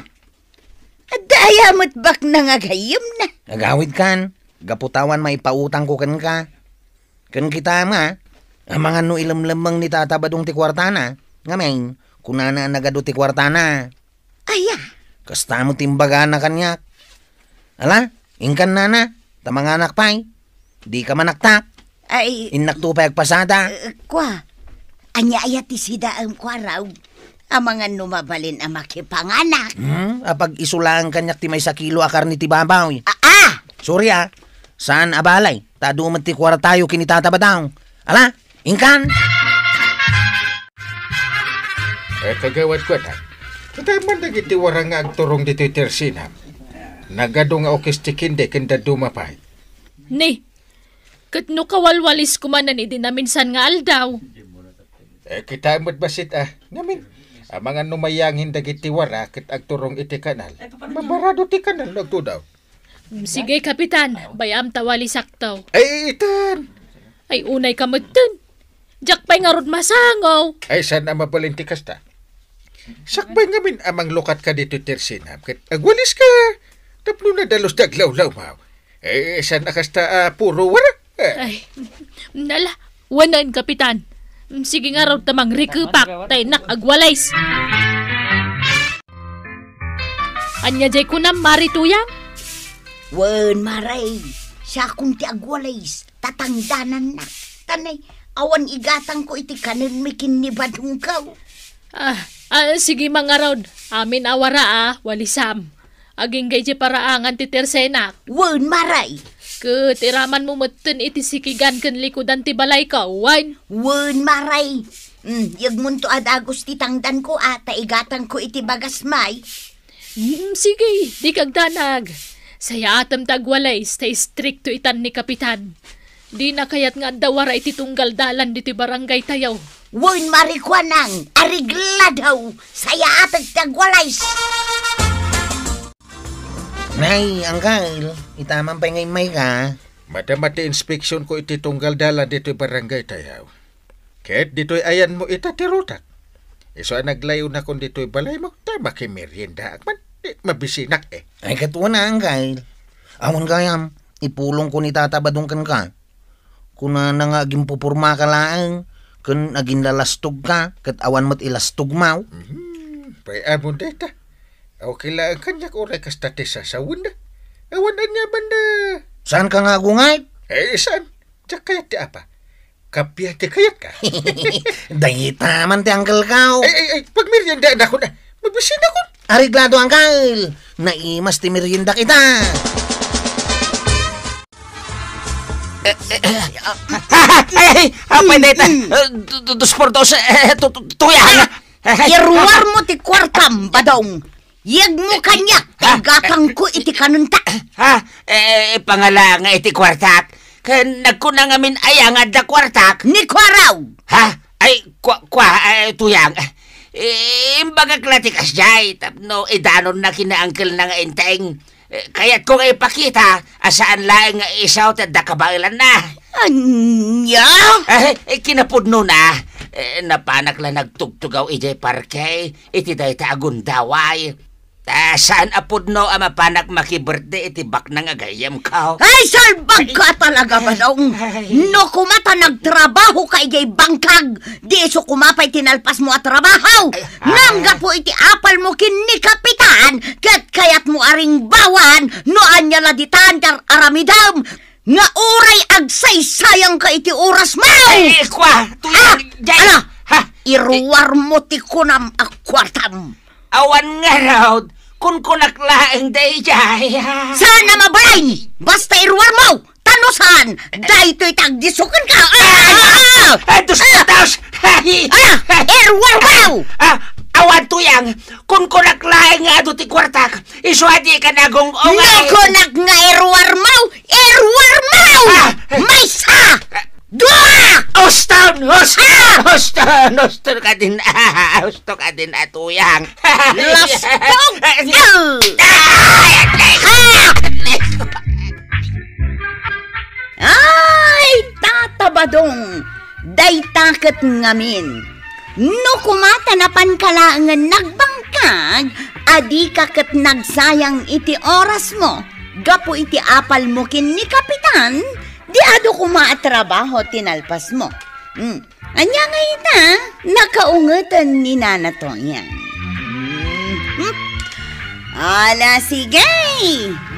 Adda aya met baknang a gayyemna? Agawidkan, gapu ta awan maipautangko kenka. Ken kitaem, amangan no ilemlemmeng ni Tata Badong ti kuartana. Ngamin, kunana a nagadu ti kuartana. Aya? Kasta met ti imbagana kaniak. Ala, inkan, Nana, ta manganak pay. Dika manaktak. Ay. Innakto pay agpasada. Eh, kua, ania aya ti sidaem, Kuarog? Amangan no mabalin a makipanganak. Hmm? Apag-isu laeng kaniak ti maysa kilo a karne ti babaw. Ah, ah! Sorry, ah. Saan a balay? Ta adu met ti kuaratayo ken ni Tata Badong. Ala, inkan! Eh, kagawad ko, anak. Kita man dagiti warang nga agturong ditoy tersinam. Nagadu nga ukis ti kende ken dadduma pay. Ni, ket no kawalwalis ko manen idi naminsan nga aldaw? Eh, kita met bassit, ah. Ngamin, amangan no mayangin dagiti wara ket agturong iti kanal. Mabarado ti kanal no agtudaw. Mm, sige, Kapitan. Bay-am ta walisakto. Ay, itan! Ay, unay ka metten. Diak pay ngarud masango. Ay, saan a mabalin ti kasta? Sakbay ngamin a manglukat ka ditoy tersinam ket agwalis ka. Tapno nadalus ti aglawlawmaw. Eh, saan a kasta a puro wara? Eh. Ay, nala, wanen, Kapitan. Sige ngarud ta mangrikepak, ta innak agwalis. Ania jay kunam, Mari Tuyang? Wen, Mari, siakon ti agwalis, ta tangdanannak. Tanay, awan igatangko iti kanenmi ken ni Badongko. Ah, ah, sige, mangarud. Amin a wara, ah, walisam. Agingga iti paraangan ti tersenak. Wen, Mari. Ket iramanmo metten iti sikigan ken likudan ti balayko, wen? Wen, Mari. Mm, yegmonto a dagus ti tangdanko a ta igatangko iti bagasmay. Mm, sige, dika agdanag. Sayaatem ta agwalis ta istrikto itan ni Kapitan. Dina kayat nga adda wara iti tunggal dalan ditoy barangaytayo. Wen, Mari, kuanang, areglado, sayaatek ti agwalis. Nay, Angkel, ita man pay nga immayka. Madama ti inspeksionko iti tunggal dalan ditoy barangaytayo. Ket ditoy ayanmo ita ti rutak. Isu a naglayonakon ditoy balaymo, ta makimeriendaak man. Di, mabisinak, eh. Ay, ket wen, Angkel. Awan gayam, ipulongko ni Tata Badong kenka. Kunana nga agimpupurmaka laeng, ken aginlalastogka, ket awan met ilastogmaw. Mhm. Bay-amon dayta. Okay laeng kaniak uray kasta ti sasawenna. Awan aniamanna. Saanka nga agungayb? Eh, saan? Diak kayat ti apa. Kapian ti kayatka. Dayta man ti angkelko. Ay, ay, ay, pagmeriendaanakon, ah. Mabisinakon. Areglado, angkel. Naimas ti meriendak ita. Eh, eh, eh, ah, ay, ay, apay dayta. Mm. Eh, du-, du-, dos por dos, eh, tu-, tu-, tuyang. Ah, iruarmo ti kuartam, Badong. Yegmo kaniak, ha? Igatangko iti kanenta. Ha? Eh, pangala nga iti kuartak. Ken nagkuna ngamin aya nga adda kuartak? Ni Kuaraw. Ha? Ay, kua, kua, eh, tuyang. Eh, imbagak la ti kasdiay, tapno idanonna ken ni angkelna nga inteng. Eh, kayatko nga ipakita a saan laeng nga isu ti adda kabaelanna. Ania? Eh, eh, kinapudnona, eh, napanak la nagtugtugaw idiay parke iti dayta a gundaway. Ta saan a pudno a mapanak makibirthday iti baknang a gayyemko. Ay, salbagka talaga, Badong! Ay. No koma ta nagtrabahoka idiay bangkag, di isu koma pay ti nalpasmo a trabaho! Ay, ay. Nanggapu iti apalmo ken ni Kapitan, ket kayatmo a ringbawan no ania la ditan ti ar-aramidem nga uray agsaysayangka iti orasmo! Ay, kua, tuyang, ah, jay, ala, ha? Iruarmo ti kunam a kuartam. Awan ngarud, kunkunak laeng dayjay, ha? Saan a mabalin? Basta iruarmo! Ta no saan, daytoy ti agdisso kenka. Ah! Ah! Ah! Dos, ah! Dos! Ala, iruarmo! Ah, awan tuyang, kunkunak laeng nga adu ti kuartak, isu a dika nagung-ungay. No kunak nga iruarmo, iruarmo! Ah! Maysa! Dua! Uston! Uston! Ah! Uston! Uston ka din, ah! Uston ka din, ah, tuyang! Lastog! Ay! Ah! Ay, Tata Badong, dayta ket ngamin. No koma ta napanka laengen nagbangkag, a dika ket nagsayang iti orasmo gapu iti apalmo ken ni Kapitan, di adu koma a trabaho ti nalpasmo. Hmm. Ania ngay ita? Nakaungeten ni Nana Toyang. Hmm. Ala, sige!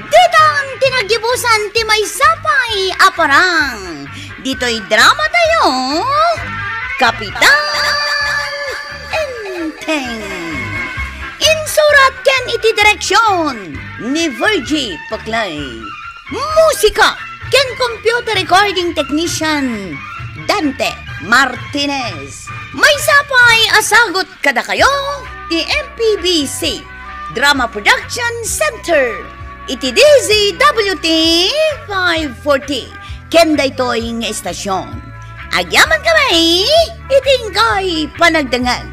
Ditan ti naggibusan ti maysa pay a parang. Ditoy dramatayo, Kapitan and Insurat ken iti direksion ni Virgie Paclay. Musika ken computer recording technician Dante Martinez. Maysa pay a sagut kadakayo ti M P B C Drama Production Center iti D Z W T five forty ken daytoy nga istasyon. Agyaman kami iti inkay panagdengngeg.